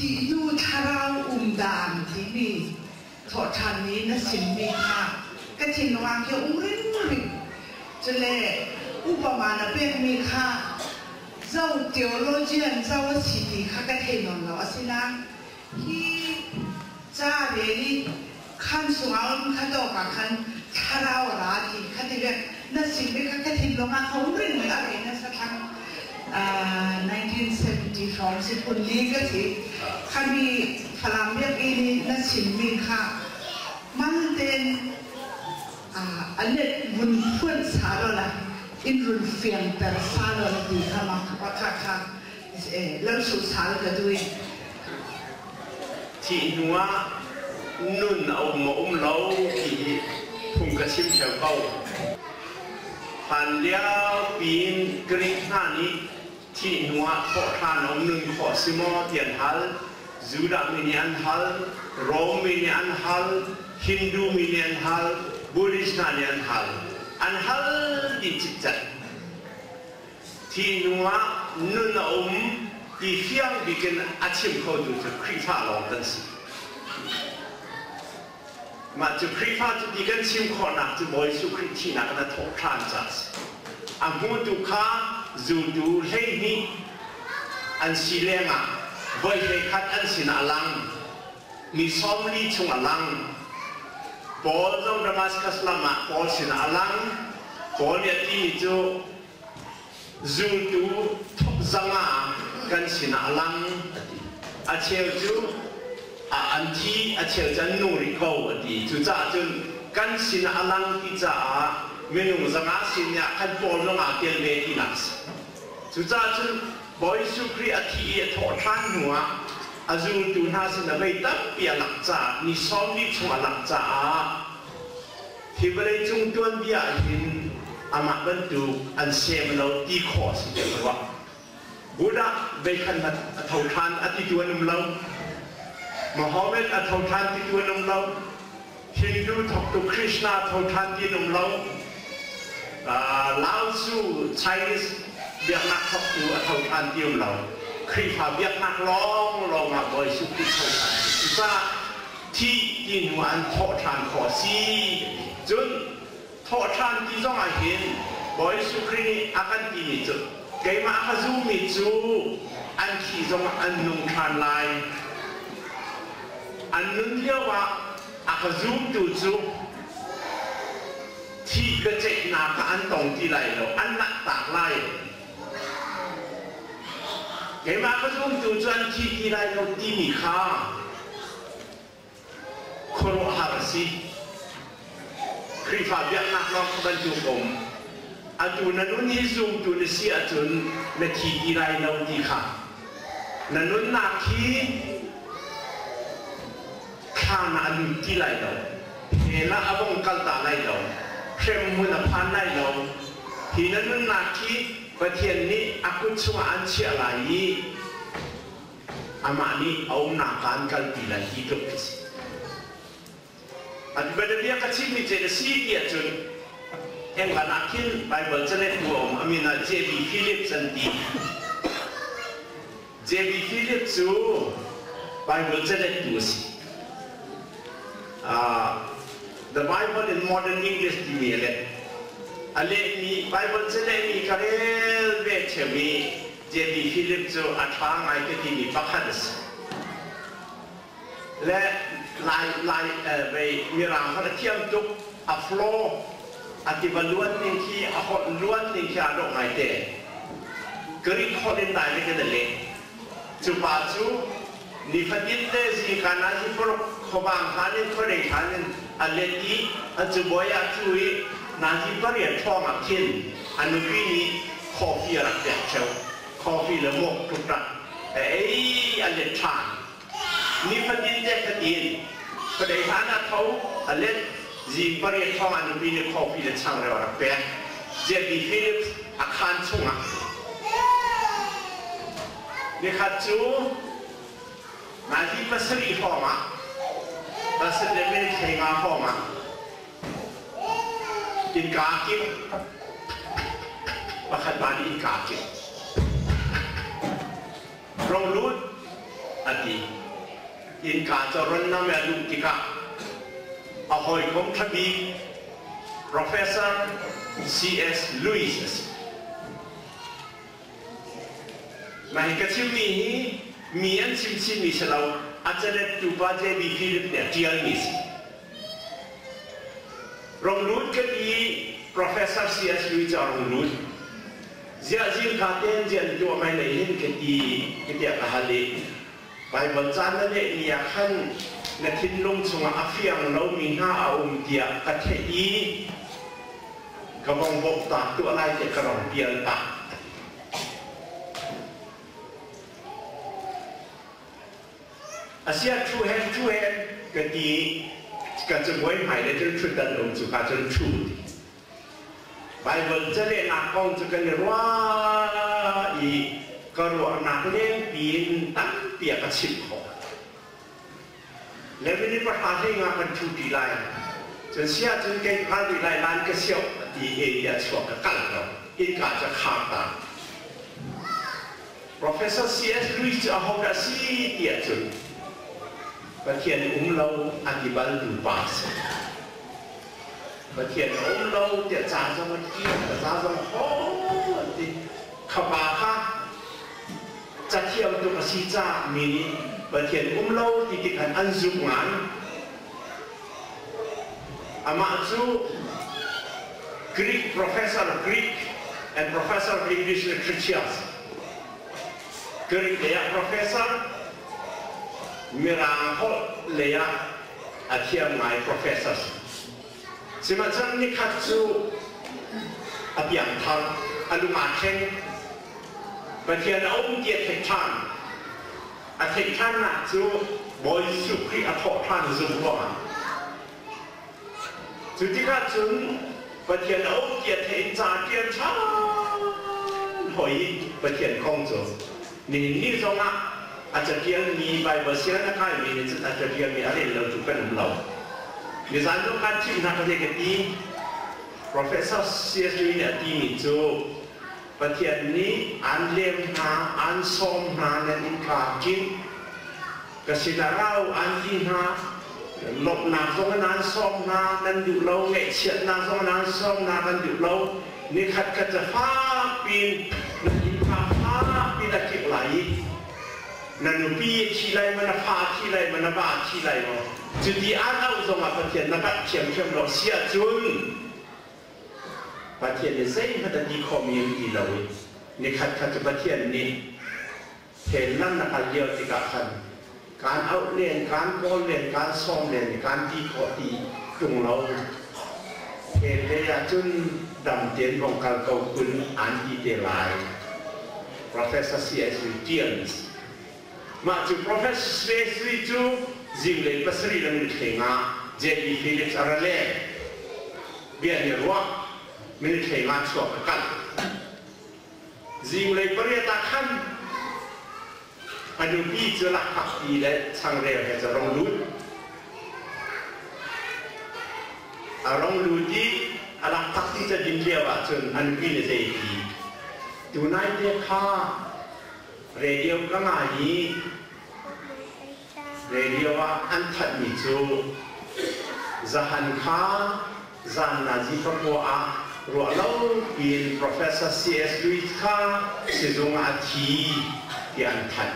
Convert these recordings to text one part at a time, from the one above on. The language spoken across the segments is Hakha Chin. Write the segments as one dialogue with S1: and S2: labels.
S1: Thihnu thlarau um dan timi thawhṭhan ni na simmi kha ka thinlung ah khi um ringring. Cule upama na pekmi kha zo theologian zo a si ti kha ka thei nawn lo. Asinain hi ca rel i khan sungah um kha tawk ah khan thlarau a ra ti kha ti vek na simmi kha ka thinlung ah kha um ringring a rei na sathlang 1970 hrawng si phun li ka si. Khami Falam biakinn i na chimmi kha mal tein a let vun phuan sa law la in run fiangter sa law la ti kha ma kha kha lamsu sal ka duh i.
S2: Thih hnu ah nun a um maw um lo ti hi phung ka chim ṭheo ko. Hlan lio piin Greek hna nih thih hnu ah thawhṭhan a um nun khawh si maw ti an hal. Judah mi nih an hal, Rom mi nih an hal, Hindu mi nih an hal, Buddhist hna nih an hal. An hal dih cikcek. Thi hnu ah nun a um ti fiang bik in a chim khotu cu Khrihfa lawng kan si. Mah cu Khrihfa cu ti kan chim khawhnak cu Bawi Jesuh Khrih thihnak in a thawh ṭhan caah a si. A hmutu kha zultu 12 an si lengah voi 11 an sinah a lang. Ni 40 chung a lang. Paul zong Damascus lam ah Paul sinah a lang. Paul nih a timi cu zultu zanga kan sinah a lang a ti. A cheu cu an thi, a cheu cu an nung rih ko a ti. Cucaah cun kan sinah a lang ti caah minung zanga sin ah khan Paul zong aa tel ve tinak a si. Cucaah cun Bawi Jesuh Khrih a thih i a thawh ṭhan hnuah a zultu hna sinah mei tampi a lak caah ni 40 chung a lak caah hi vawleicung tuanbia ah hin amah bantuk an sem lo ti khawh a si tiah ka ruah. Buddha veikhat hmanh a tho ṭhan a titu an um lo. Muhammad a tho ṭhan titu an um lo. Hindu thawktu Krishna tho ṭhan ti an um lo. Lao Tzu Chinese biaknak thawktu a tho ṭhan ti um lo. Khrihfa biaknak lawnglawng ah Bawi Jesuh Khrih tho ṭhan. Cucaah thi ti hnu ah an thawh ṭhan khawh a si. Cun thawh ṭhan ti zong ah hin Bawi Jesuh Khrih nih a kan timi cu keimah a ka zummi cu an thih zongah an nung ṭhan lai. An nun lioah a ka zumtu cu thi ka ceihnak ah an tong ti lai lo, an lanhtak lai. Keimah ka zumtu cu an thi ti lai lo timi kha khuaruahhar a si. Khrihfa biaknak lawng kha bantuk um. Atu na nun hi zumtu na si ahcun na thi ti lai lo ti kha. Na nunnak hi thlan ah a lut ti lai lo. Hell ah a vong kal ta lai lo. Hremhmun a phan lai lo. Hi na nunnak hi Pathian nih a kut chungah an chiah lai i amah nih a umnak ah an kalpi lai ti tluk khi si. Bianabia ka chimmi cu na si ti ahcun England ah khin Baibal calettu a um a min ah J.B. Phillips an ti. J.B. Phillips cu Baibal calettu a si. The Bible in Modern English timi a let. A lehmi Baibal calehmi ka rel ve ṭheo i J.B. Phillips cu a ṭha ngai ka timi pakhat a si. Le lai lai vei mirang holh a thiam tuk a flow a tiva luan ning khi a holh luan ning khi aa dawh ngai te. Greek holh in direct in a leh. Cu pa cu nifatin te zingka nazi paruk khuavang hlan in khuadei hlan in a let i a cubawi ah cu i nazi 8 ṭhawng ah khin a nupi nih coffee a rak pek ṭheo. Coffee le mawk tuk rak a ei a let ṭhan. Nifatin te fatin khuadei hlan ah tho a let zing 8 ṭhawng ah nupi nih coffee le changreu a rak pek. J.B. Phillips a khaan chungah nikhat cu nazi 7 hrawng ah pasarih le minute 15 hrawng ah innka kik pakhat pa nih innka kik rong lut. A ti. Innka cu ron nam i a luh tikah a hawikom ṭha bik Professor C.S. Lewis a si. Mah hi ka chimmi hi mi an chim chinmi si lo, a calettu pa J.B. Philip nih a ṭialmi a si. Rong lut ka ti i Professor C.S. Lewis cu a rung lut. Ziah zingka tein ziah na tuah mai lei hin ka ti ka tiah ka hal i Baibal ca na lehmi ah khan na thinlung chungah a fiang lomi hna a um tiah ka theih i ka vong bawmh ta tuah lai tiah ka rong pial ta. Asiah ṭhu hen ṭhu hen ka ti ka cabuai hmai le cun ṭhutdan um cu ka cun ṭhu ti. Baibal calehnak kong cu kan i ruah i ka ruahnak lengpi in tampi a ka chimh khawh. Le minute pahra hlei nga kan ṭhu ṭi lai. Cun si ahcun kei ka kal rih lai lan ka sioh a ti he i a chuak ka kal ko. Innka cu a khar ta. Professor C.S. Lewis cu ahodah a si ti ahcun Pathian um lo a ti bal tu pa a si. Pathian a um lo tiah ca zong a ṭial, ca zong haw an ti. Kha pa kha cathiam tuk a si caah mi nih Pathian um lo ti tikhan an zumh ngai. Amah cu Greek professor, Greek and professor of English literature a si. Greek lei ah professor, Mirang holh lei ah a thiam ngai professor si. Sihmanhsehlaw nikhat cu a piangthar, a lung aa thleng. Pathian a um ti a theih ṭhan. A theih ṭhannak cu Bawi Jesuh Khrih a thawh ṭhan zumh ruangah. Cu tikah cun Pathian a um ti a theih in ca a ṭial ṭhan hoi i Pathian kong cu nihin ni zongah a caṭialmi Baibal sianginn a kaimi nih cun a caṭialmi a rel lo cu kan um lo. Nizan zong kaan chimh hna ka zei ka ti. Professor C.S. Lewis nih a timi cu Pathian nih aan lem hna, aan sawm hna nan innka ṭin. Ka sinah ra u aan ti hna. Lawmhnak zong in aan sawm hna, nan duh lo. Ngaihchiatnak zong in aan sawm hna, kan duh lo. Nikhat khat cu fak piin nan innka fak piin a kik lai i na nupi a thi lai maw, na fa a thi lai maw, na va a thi lai maw. Cuti aan auh zongah Pathian na bat ṭhiamṭhiam lo si ahcun Pathian nih zeihmanh a ti khawhmi an ti lo i nikhat khat cu Pathian nih hell lam na kal lio tikah khan kaan auh len, kaan kawl len, kaan sawm len i kaan ti khawh ti ṭung lo. Hell lei ah cun dam tein vong kal ko kun aan ti te lai. Professor C.S. Williams Mah cu Professor C.S. cu zinglei pasarih le minute hleng ah J.B. Phillips a ra leng. Bia nih ruah minute hleng ah chuak a kal. Zinglei pariat ah khan a nupi cu lakphakti le changreu he cu a rong lut. A rong lut i a lakphakti cu a din lio ahcun a nupi nih zei a ti? Tunai te kha Radio ka ngai i radio ah an thanhmi cu zahan kha zan nazi pakua ah ruah lo piin Professor C.S. Lewis kha sizung ah a thi tiah an thanh.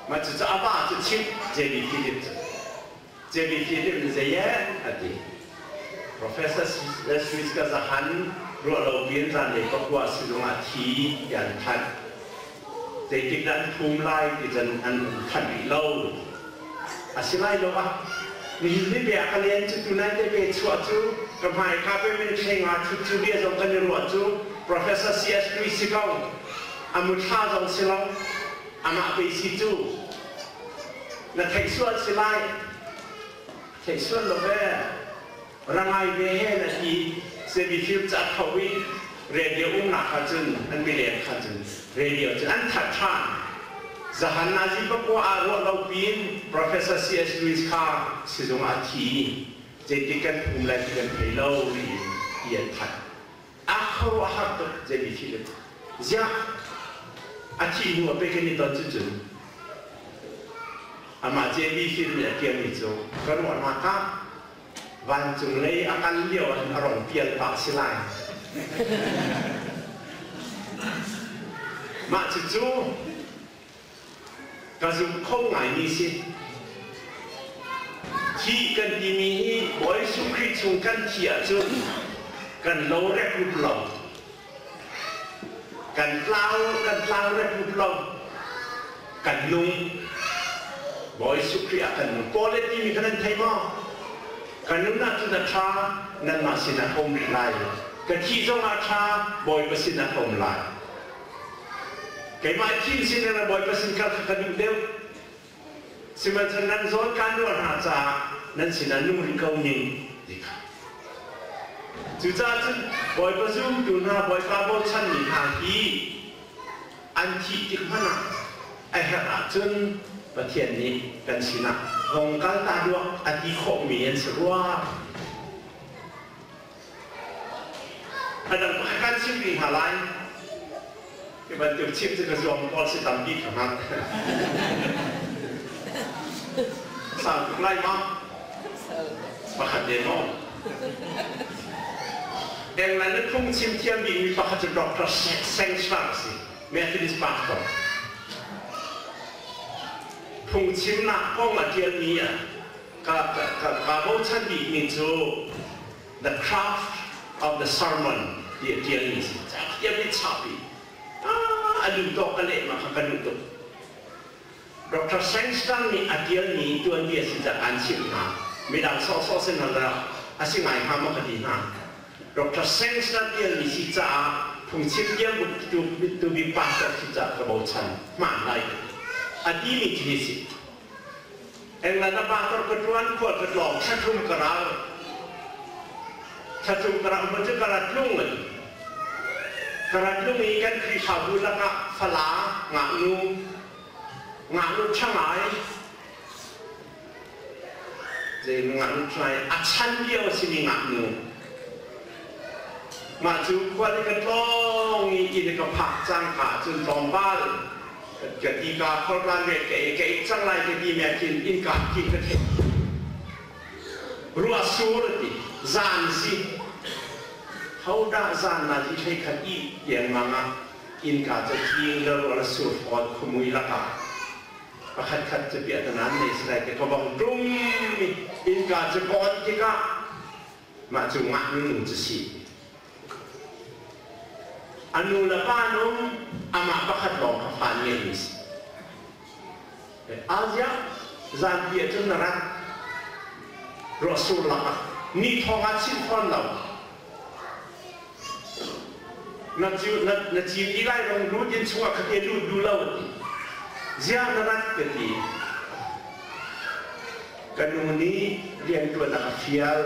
S2: Mah cucu a va cu chimh J.B. Phillips cu. J.B. Phillips nih zei a ti. Professor C.S. Lewis ka zahan ruah lo piin zanlei pakua sizung ah thi tiah an thanh. Zeitik dah an phum lai ti cun an thanh rih lo. A si lai lo ah nihin ni bia ka len cu tunai te pe chuah cu ka hmai ka pe min thleng ah thut cu bia zong kan i ruah cu Professor C.S. Lewis si ko a muthla zong si lo amah pe si cu na theih sual si lai theih sual lo ve rangai ve he na ti semi film ca tho i radio umnak kha cun an mileng kha cun radio cun an that ṭhan zahan nazi pakua ah ruah lo piin Professor C.S. Lewis kha sizung ah a thi zeitik kan phum lai ti kan thei lo tiin ti an that a khuaruahhar tuk zeimi thil ziah. A thih hnu ah pei kan i ton cucun amah JB Phil nih a tialmi cu ka ruahnak ah vancung lei a kal lio ah hin a rong pial pah si lai. Mah cucu ka zumh kho ngaimi si. Thi kan timi hi Bawi Jesuh Khrih chung kan thi ahcun kan lo rekrup lo. Kan tlau kan tlau rekrup lo. Kan nung. Bawi Jesuh Khrih ah kan nung. Paul le timi kha nan thei maw? Ka nun ahcun a ṭha, nanmah sinah ka um rih lai. Ka thih zongah a ṭha, Bawipa sinah ka um lai. Keimah thim sin in Bawipa sin kal kha ka duh deuh. Sihmanhsehlaw nan zawn kaan ruah hna caah nan sinah nung rih ko ning ti kha. Cucaah cun Bawipa zumtu hna, Bawipa bochanmi hna hi an thih tik hmanh ah a herh ahcun Pathian nih kan sinah hong kal ta duak a ti khawhmi an si rua. A dang pakhat kan chim rih hna lai. Hi bantuk chim cu ka zuam pawl si tampi ka hngalh. Sau tuk lai ma? Pakhat ne maw? England na phungchim thiam bikmi pakhat cu Dr. Sengstang a si, Methodist pastor. Phungchimnak kong a ṭialmi ah ka bochan bikmi cu The Craft of the Sermon ti a ṭialmi si. Thiam in chahpi. A duh tawk ka leh ma kha ka duh tuk. Dr. Sengstang nih a ṭialmi tuanbia si ca aan chimh hna. Midang sawhsawh sin hna a si ngai hnga maw ka ti hna. Dr. Sengstang ṭialmi si caah phungchim thiam tu bik pastor si caah ka bochan hmaan lai ka ti. A timi cu hi si. England ah pastor ka ṭuan, khual ka tlawng, thla thum ka ral. Thla thum ka ral hmun cu ka rat lung an. Ka rat lung i kan Khrihfabu lakah fala ngaknu, ngaknu ṭha ngai, zei ngaknu ṭha ngai, a chan lio a simi ngaknu. Mah cu khual i ka tlawng i inn i ka phak cangka cun tlawmpal ka ti ka khorkan ve ka ei ka ei cang lai ka ti me khin innka king ka theih ruah sur ti zan si hodah zan na hi hlei khat i tiang ah innka cu king le ruah le sur fawn khumui lakah pakhat khat cu piah tanan nei silai te ka bang tum mi innka cu ka on tikah mah cu ngaknu nu cu si A nu le pa nung amah pakhat lawng kha fa ngeimi si. Asia zanpi ah cun na rat ruahsur lakah ni thawng ah chimh fawn lo. Na ciu na na cin i lai rong lut in chungah khate lut duh lo ti. Zia na rat ka ti. Ka nu nih riantuan a ka fial.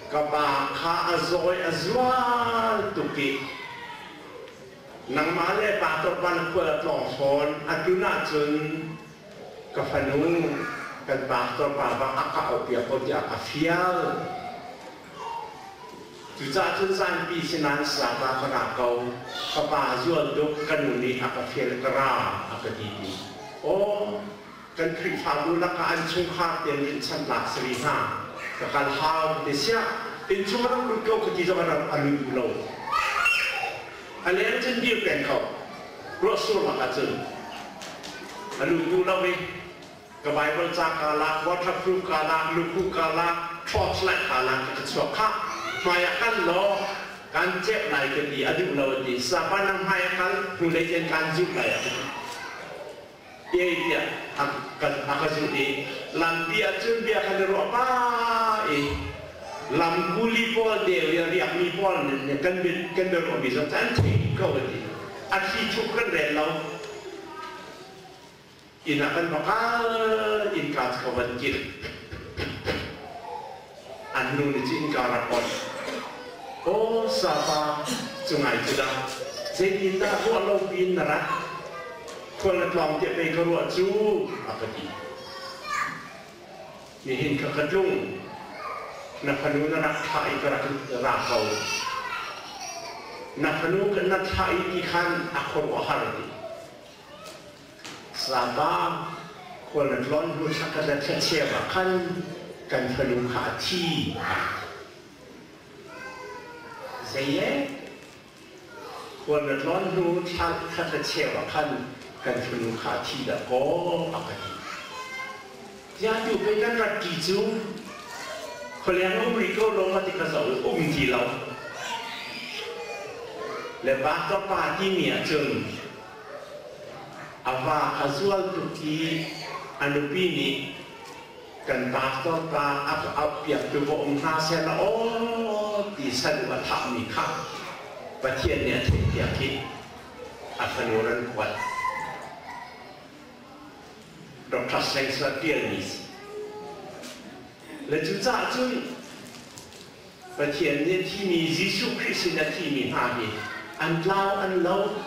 S2: Ka pa kha a zawi a zual tuk i nangmah le pa torpan khual a tlawng fawn. Atu ahcun ka fanu kan pastor pa bang a ka auhpiak ko tiah a fial. Cucaah cun zanpi sinain sata ka ra ko. Ka pa zual tuk, ka nu nih a ka fial ka ra a ka ti ti. Aw, kan Khrihfabu lakah an chungkhar tein rinhchanhnak si rih hna. Ka kal hau ti siah innchung a rak lut ko ka ti zong a rak a lut duh lo. A leng cun dir peng ko. Ruahsur lakah cun a lut duh lo i ka Bible ca kaa lak, waterproof kaa lak, lukhuh kaa lak, torchlight kaa lak ka chuak khah. Hmai ah kal law kan cep lai ka ti a duh lo a ti. Sapa nang hmai ah kal, hnulei cun kan zulh lai a ka ti. Tiah a ka zulh i lampi ah cun bia khan i ruah pah i lam kuli pawl deu i a riakmi pawl nih kan kan biaruahmi zong cu an theih ko a ti. A thli thup kan rel lo. Inn ah kan va kal, innka cu ka van kil. An nu nih cu innka rak on. Aw sapa cu ngai cu dah zeitindah ruah lo piin na rat? Khual na tlawng tiah pei ka ruah cu a ka ti. Nihin kha ka tlung. Na fanu na rak thlah i ka rak ra ko. Na fanu kan na thlah i ti khan a khuaruahhar ti. Sapa khual na tlawn hnu thlakhat le thlacheu ah khan kan fanu kha a thi. Zei e? Khual na tlawn hnu thlakhat le cheu ah khan kan fanu kha a thi dah kaw a ka ti. Tiah tu pei kan rat ti cu khualeng um rih ko lo ma ti kha zoh um ti lo. Le pastor pa timi ahcun a va kha zual tuk i a nupi nih kan pastor pa a ka auhpiaktu va um hna seh law aw ti saduh a thahmi kha Pathian nih a theihpiak i a fanu ran kuat. Dr. Sengsa tialmi si. Le cucaah cun Pathian nih a thimi Jesuh Khrih sin a thimi hna hi an tlau an lo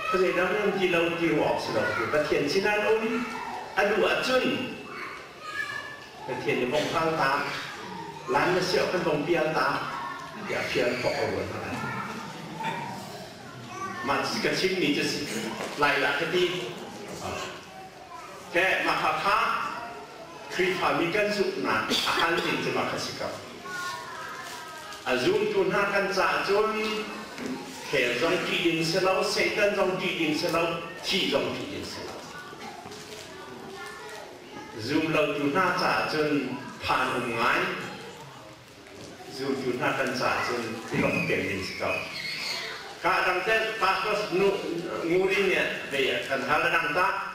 S2: khuazei dang an ti lo ti ruah awk si lo. Pathian sin an um a duh ahcun Pathian nih vong hal ta lan na si awk kan vong pial ta tiah fial khawh ko ruan hna. Mah ka chimmi cu si lai dah ka ti. Ke mah kha kha Khrihfami kan zumhnak a hal ning cu mah kha si ko. A zumtu hna kan caah cun hell zong ṭih ding si lo, Satan zong ṭih ding si lo, thih zong ṭih ding si lo. Zum lotu hna caah cun phan um ngai. Zultu hna kan caah cun hlawk peng ding si ko. Ka dang te pastor nu nguri nih vei kan hal a dang ta.